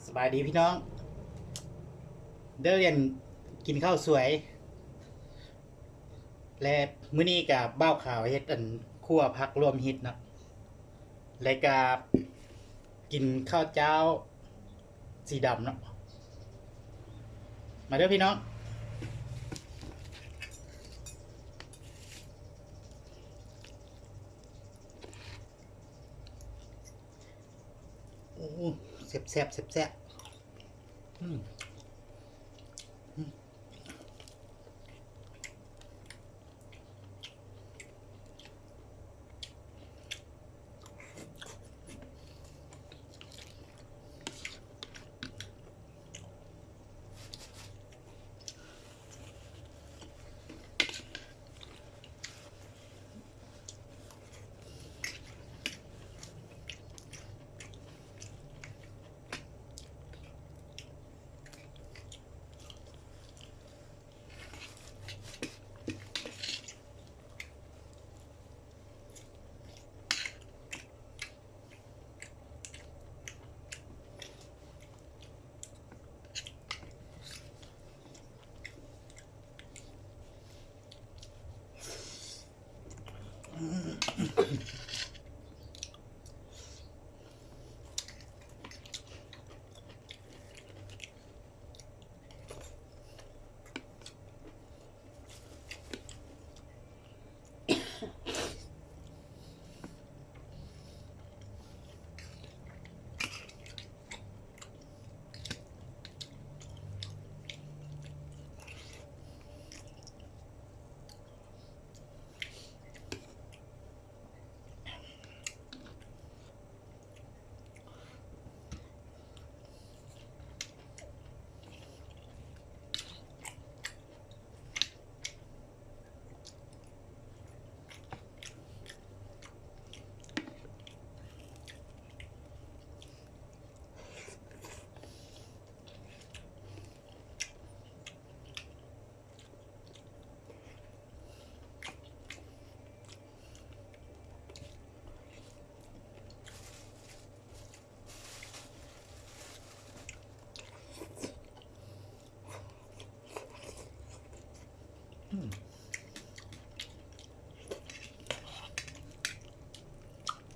ສະບາຍດີພີ່ນ້ອງ ເດີ ຮຽນກິນເຂົ້າສວຍ ແລະ ມື້ນີ້ກະບ່າວຂາວເຮັດອັນ ຂົ້ວຜັກລວມມິດເນາະ ແລະກະກິນເຂົ້າຈ້າວສີດຳເນາະ ມາເດີພີ່ນ້ອງ. ໂອ້ ແຊບໆ ແຊບໆ ອືມ ອືມ. ອືມ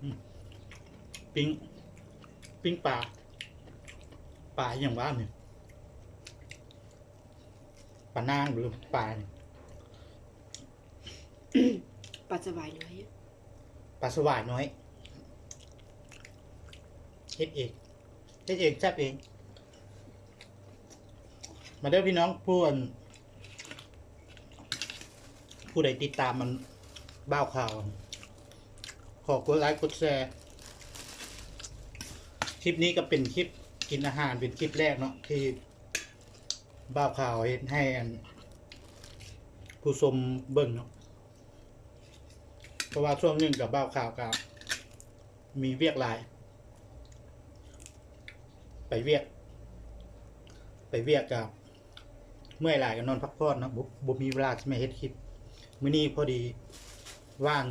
ອືມ ປີ້ງ ປີ້ງປາ ປາອີ່ຫຍັງວະນີ້ ປານາງ ຫຼື ປາ ປາສະຫວາຍນ້ອຍ ປາສະຫວາຍນ້ອຍ ເຮັດເອງ ເຮັດເອງ ແຊບເອງ. ມາເດີພີ່ນ້ອງ ຜູ້ອັນ ຜູ້ໃດຕິດຕາມອັນບ່າວຂາວ ຂໍກົດໄລກົດແຊ. ຄລິບນີ້ກະເປັນຄລິບກິນອາຫານ ເປັນຄລິບແລກເນາະ ທີ່ບ່າວຂາວເຮັດໃຫ້ອັນ ຜູ້ຊົມເບິ່ງເນາະ. ເພາະວ່າຊ່ວງໜຶ່ງກະບ່າວຂາວກະມີວຽກຫຼາຍ ໄປວຽກ ໄປວຽກກະເມື່ອຍຫຼາຍ ກະນອນພັກຜ່ອນເນາະ ບໍ່ ບໍ່ມີເວລາຊິມາເຮັດຄລິບ. ມື້ນີ້ພໍດີວ່າງ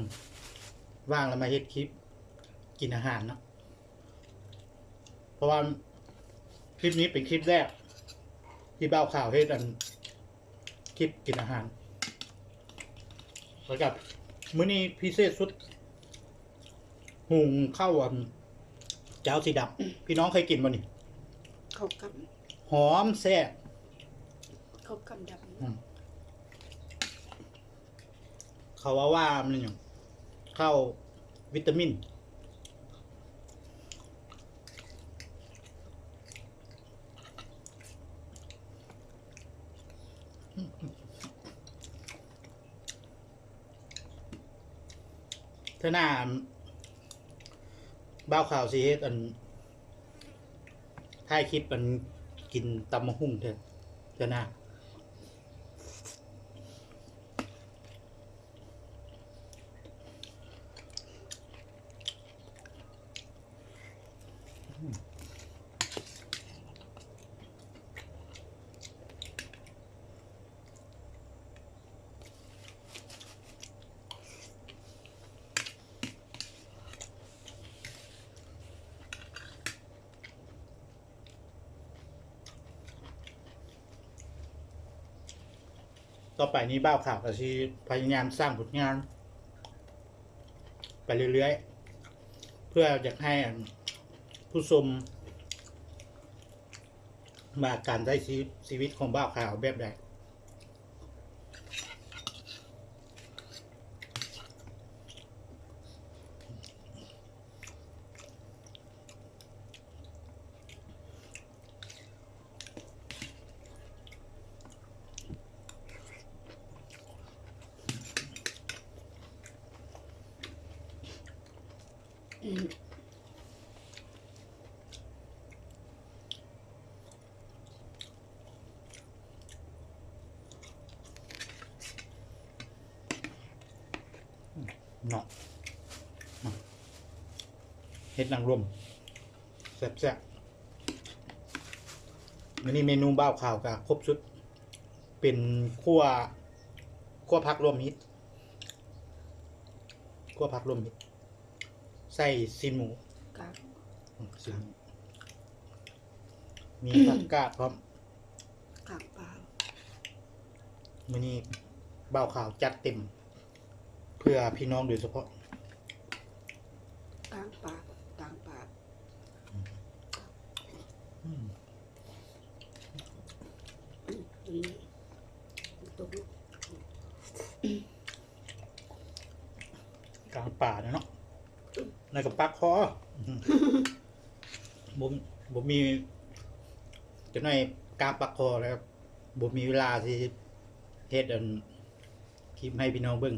ວ່າງແລ້ວມາເຮັດຄລິບກິນອາຫານເນາະ. ເພາະວ່າຄລິບນີ້ເປັນຄລິບແລກທີ່ບ່າວຂາວເຮັດອັນ ຄລິບກິນອາຫານ ແລ້ວກະມື້ນີ້ພິເສດສຸດ ຫຸງເຂົ້າອັນ ເຈົ້າສີດຳ ພີ່ນ້ອງເຄີຍກິນບໍ່ນີ້? ເຂົ້າກັບ ຫອມແຊບ ເຂົ້າກັບດຳ ອືມ. ເຂົາເວົ້າວ່າມັນຫຍັງ ເຂົ້າວິຕາມິນ ເທື່ອໜ້າບ່າວຂາວຊິເຮັດອັນ ຖ່າຍຄລິບອັນ ກິນຕຳບັກຫຸ່ງເທື່ອ ເທື່ອໜ້າ. ຕໍ່ໄປນີ້ບ່າວຂາວກໍຊິພະຍາຍາມສ້າງຜົນງານໄປເລື້ອຍໆ ເພື່ອຢາກໃຫ້ອັນ ຜູ້ຊົມວ່າການໃຊ້ຊີ ຊີວິດຂອງບ່າວຂາວແບບໃດ. ເນາະ ເຫັດນາງລົມ ແຊບໆ. ມື້ນີ້ເມນູບ່າວຂາວກະຄົບຊຸດ ເປັນຂົ້ວ ຂົ້ວຜັກລວມມິດ ຂົ້ວຜັກລວມມິດ ໃສ່ຊີ້ນໝູ ກາງ ອືມ ຊີ້ນໝູ ມີຜັກກາດພ້ອມ ກາງປາ ມື້ນີ້ບ່າວຂາວຈັດເຕັມ ເພື່ອພີ່ນ້ອງໂດຍສະເພາະ ກາງປາ ກາງປາ ອືມ ອືມ ກາງປາເນາະ ໃນກະປາກຄໍ ບໍ່ ບໍ່ມີ ຈັກໜ້ອຍກາງປາກຄໍແລ້ວ ບໍ່ມີເວລາຊິເຮັດອັນ ຄລິບໃຫ້ພີ່ນ້ອງເບິ່ງ.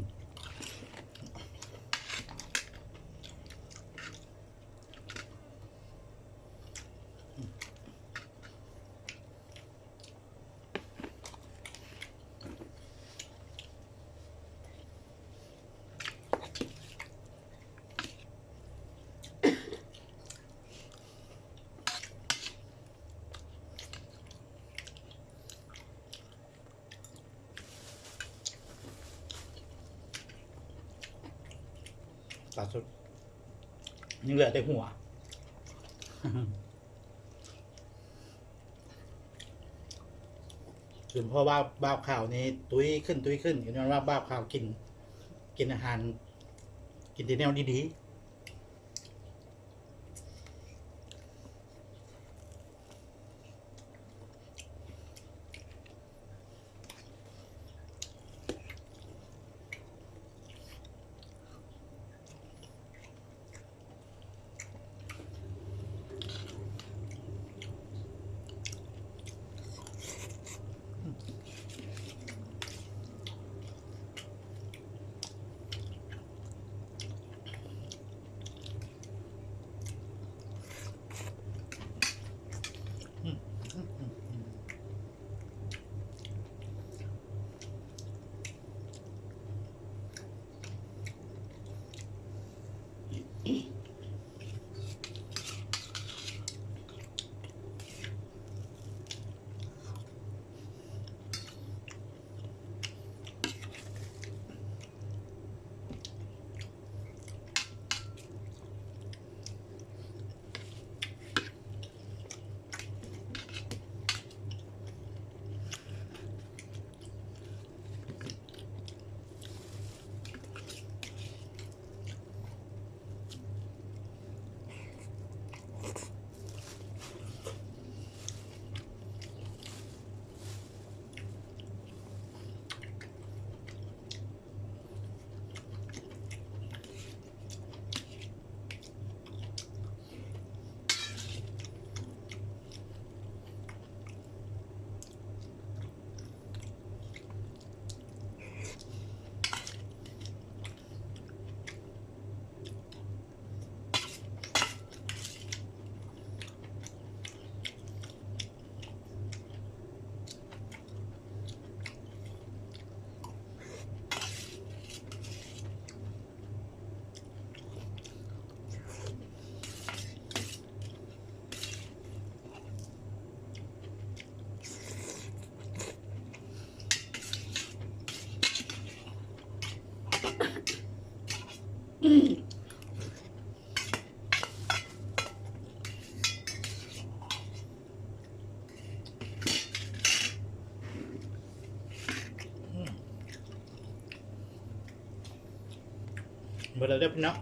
ປາສົດ ຍັງເຫຼືອແຕ່ຫົວ ເປັນເພາະວ່າບ່າວຂາວນີ້ຕຸ້ຍຂຶ້ນ ຕຸ້ຍຂຶ້ນ ກໍຍ້ອນວ່າບ່າວຂາວກິນ ກິນອາຫານ ກິນແຕ່ແນວດີໆ. ອືມ ເບິດແລ້ວເດີພີ່ນ້ອງ.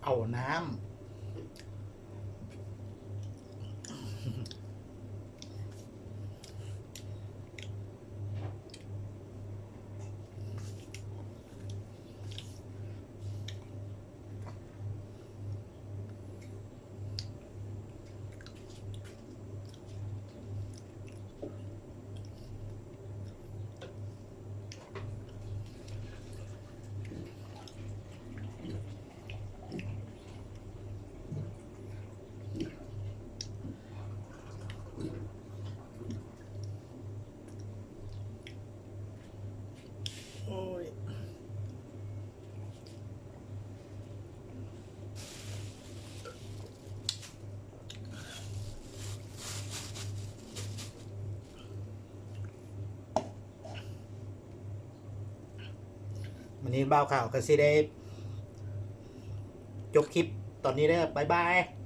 ເອົານ້ຳ ໂອ້ຍ ມື້ນີ້ບ່າວຂາວກໍຊິໄດ້ຈົບຄລິບຕອນນີ້ເດີ ບາຍບາຍ.